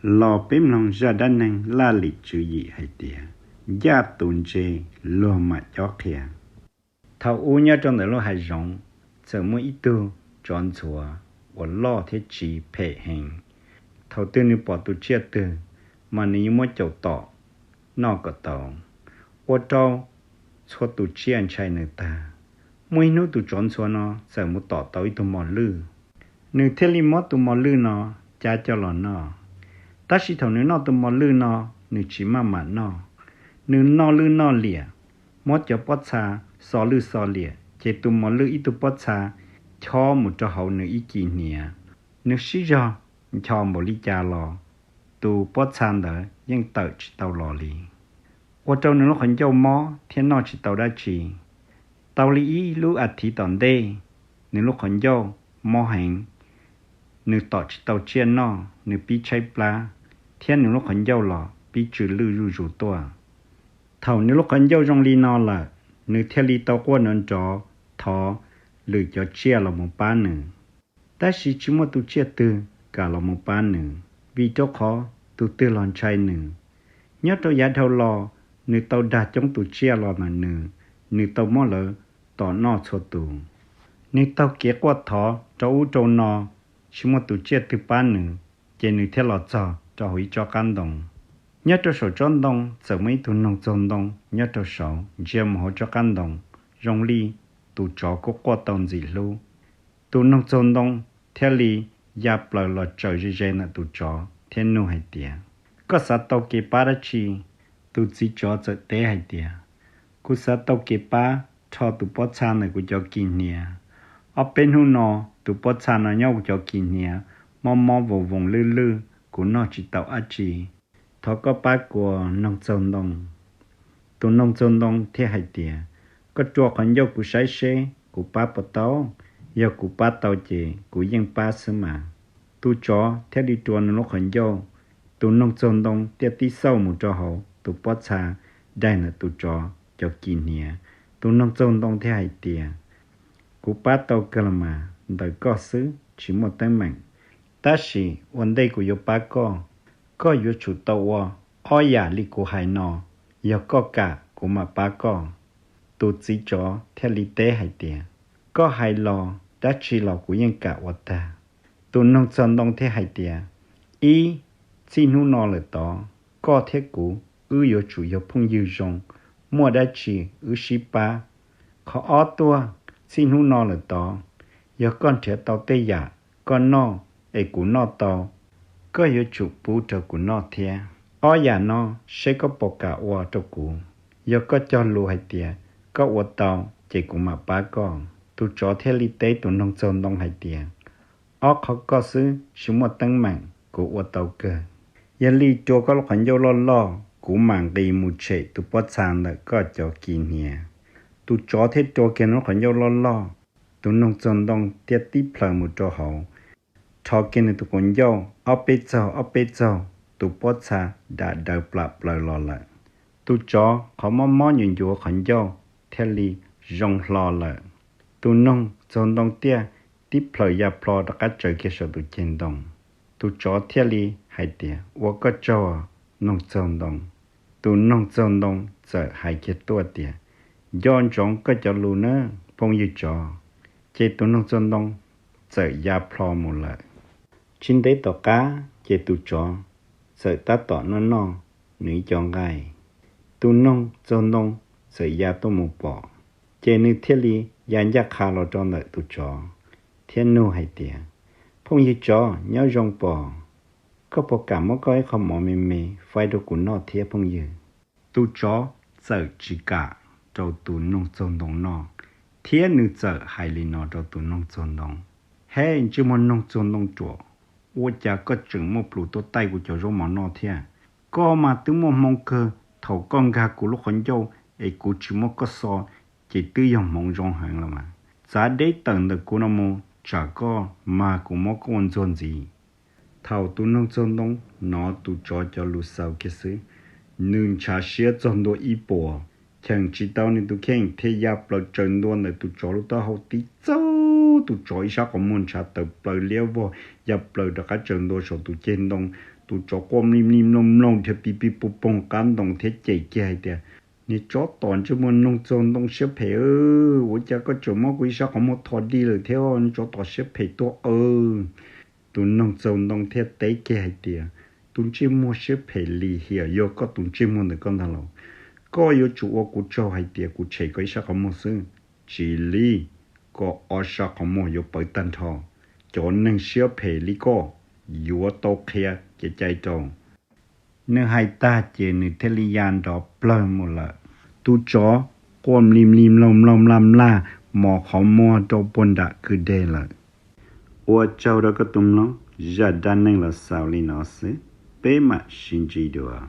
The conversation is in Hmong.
Los peb mloog zaj dab neeg laj lim tswv yim hais tias, ncaj tus ntse luag mam cob qhia. Thaum ub nyob rau ntawm lub hav zoov, txawm muaj ib tug tsov ntxhuav uas loj thiab tsiv phem heev. Thaum twg nws pom tus tsiaj twg, mas nws yeej muab caum tom noj kom tau. Ua rau txhua tus tsiaj ntshai nws tag. Muaj ib hnub tus tsov ntxhuav no txawm mus tom tau ib tug mos lwj. Nws thiaj li muab tus mos lwj no cab coj los noj. Tab sis thaum nws noj tus mos lwj no, nws tsis maj mam noj. Nws noj lwj noj liam, muab cov pob txha xo lwj xo liam, ces tus mos lwj ib tug pob txha chob mus rau hauv nws ib kis hniav. Nws sib zog ncho npaum li cas los tus pob txha ntawd yeej tawm tsis tau los li. Ua rau nws lub qhov ncauj mob thiab noj tsis tau dab tsi. Tau li ib lub as thiv tom ntej, nws lub qhov ncauj mob heev, nws tom tsis tau tsiaj noj, nws pib tshaib plab, thiab nws lub qhov ncauj los pib tsw lwj zuj zus tuaj. Thaum nws lub qhov ncauj zoo li no lawm, nws thiaj li tau quaj nrov nrov thov lwm cov tsiaj los mus pab nws. Tab sis tsis muaj tus tsiaj twg kam los mus pab nws, vim rau qhov tus twg los ntshai nws. Nyob rau yav dhau los, nws tau dag coob tus tsiaj los ntawm nws, nws tau muab lawv tom noj txhua tus. Nws taug kev quaj thov rau ub rau no, tsis muaj tus tsiaj twg pab nws, ces nws thiaj los txog rau hauv ib tsob qab ntoo. Nyob rau saum tsob ntoo txawm muaj ib tug noog txaug ntoo nyob rau saud ntsia mus hauv tsob qab ntoo, zoo li tus tsov kuj quaj tau ntxim hlub. Tus noog txaug ntoo thiaj li ya plaws los tsaws ze ze ntawm tus tsov thiab nug hais tias, Koj xav tau kev pab dab tsi? Tus txiv tsov txawm teb hais tias, Kuv xav tau kev pab rho tus pob txha ntawm kuv cov kis hniav. Ob peb hnub no tus pob txha no nyob kuv cov kis hniav, mob mob voos voos lwj lwj, kuv noj tsis tau dab tsi. Thov koj pab kuv, noog txaug ntoo. Tus noog txaug ntoo thiaj hais tias, Koj rua qhov ncauj kuv saib seb kuv pab puas tau, yog kuv pab tau ces kuv yeej pab xwb mas. Tus tsov thiaj li rua nws lub qhov ncauj, tus noog txaug ntoo thiaj tib xauj mus rau hauv tus pob txha daig ntawm tus tsov cov kis hniav. Tus noog txaug ntoo thiaj hais tias, Kuv pab tau kawg los mas, ntawm koj xwb tsis muaj teeb meem. Tab sis ua ntej kuv yuav pab koj, koj yuav tsum tau ua ob yam li kuv hais no, yog koj kam kuv mam pab koj. Tus txiv tsov thiaj li teb hais tias, Koj hais los dab tsi los kuv yeej kam ua tag. Tus noog txaug ntoo thiaj hais tias, Ib, txij hnub no lawm tod, koj thiab kuv wb yuav tsum yog phooj ywg zoo, muaj dab tsi wb sib pab. Qhov ob tuaj, txij hnub no lawm tod, yog koj nrhiav tau tej yam koj noj es kuv noj tau, koj yuav tsum pub rau kuv noj thiab. Ob yam no seb koj puas kam ua rau kuv. Yog koj cog lus hais tias koj ua tau ces kuv mam pab koj. Tus tsov thiaj li teb tus noog txaug ntoo hais tias, Ob qhov koj xwb tsis muaj teeb meem, kuv ua tau kawg. Yog li rua koj lub qhov ncauj loj loj, kuv mam nqis mus tshem tus pob txha ntawm koj cov kis hniav. Tus tsov thiaj rua kiag nws lub qhov ncauj loj loj, tus noog txaug ntoo thiaj tib plhaws mus rau hauv, rho kiag nws tus qhov ncauj ob peb txaug ob peb txaug, tus pob txha dam dawv plam plaws los lawm. Tus tsov qhov mob mob nyuam ncuav qhov ncauj thiaj li zoo hlo lawm. Tus noog txaug ntoo thiaj tib plhaws ya plho rov qab tsaws kiag saum tus ceg ntoo. Tus tsov thiaj li hais tias, Ua koj tsaug, noog txaug ntoo. Tus noog txaug ntoo txawm hais kiag tuaj tias, Nco ntsoov koj cov lus nawb phooj ywg tsov. Ces tus noog txaug ntoo txawm ya plho mus lawm. Tsis ntev tom qab ces tus tsov txawm tab tom noj noj nws ib co nqaij. Tus noog txaug ntoo txawm ya tuaj mus pom, ces nws thiaj li ya ncaj qha los rau ntawm tus tsov thiab nug hais tias, Phooj ywg tsov, nyob zoo pom, koj puas kam muab koj ib qho mov me me faib rau kuv noj thiab phooj ywg? Tus tsov txawm tsis kam rau tus noog txaug ntoo noj, thiab nws txawm hais li no rau tus noog txaug ntoo, Hej, ntsej muag noog txaug ntoo ruam, ua cas koj tseem muaj plhus tuaj taij kuv cov zaub mov noj thiab? Koj mas twb muaj hmoo kawg, thaum koj nkag kuv lub qhov ncauj es kuv tsis muab koj xo, ces twb yog hmoov zoo heev los mas. Txav deb tawm ntawm kuv no mus tsam koj, mas kuv muab koj ua ntxuag ntxiv. Thaum tus noog txaug ntoo hnov tus tsov cov lus xaus kiag xwb, nws ntshav siab txog ntua ib puas, cheem tsis tau nws tus kheej thiaj ya plaws tsaws ntua ntawm tus tsov lub taub hau tib txaug, tus tsov ib sab qhov muag ntshav tawm plaws liab vog ya plaws rov qab tsaws ntua saum tus ceg ntoo. Tus tsov quaj mli mli mloog mloog dhia pig pig pog poog qab ntoo thiab cem kiag hais tias, Niag tsov tom ntsej muag noog txaug ntoo siab phem, ua cas koj tseem muab kuv ib sab qhov muag tho dig lawm thiab, niag tsov tom siab phem tuag aw. Tus noog txaug ntoo thiaj teb kiag hais tias, Tus ntsej muag siab phem lim hiam yog koj tus ntsej muag ntawm koj ntag los. Koj yuav tsum ua kuv tsaug hais tias kuv tshem koj ib sab qhov muag xwb, tsis li koj ob sab qhov muag yuav pawv tag nrho. Cov neeg siab phem li koj yuav tau qhia kev cai rau. Nws hais tag ces nws thiaj li ya nrov plawg mus lawm. Tus tsov quaj mli mli mloog mloog mlaj mlaj, mos qhov muag rau puag nram kwj deg lawm. Ua tsaug rau koj tus mloog, zaj dab neeg los xaus li no xwb, peb mam sib ntsib dua.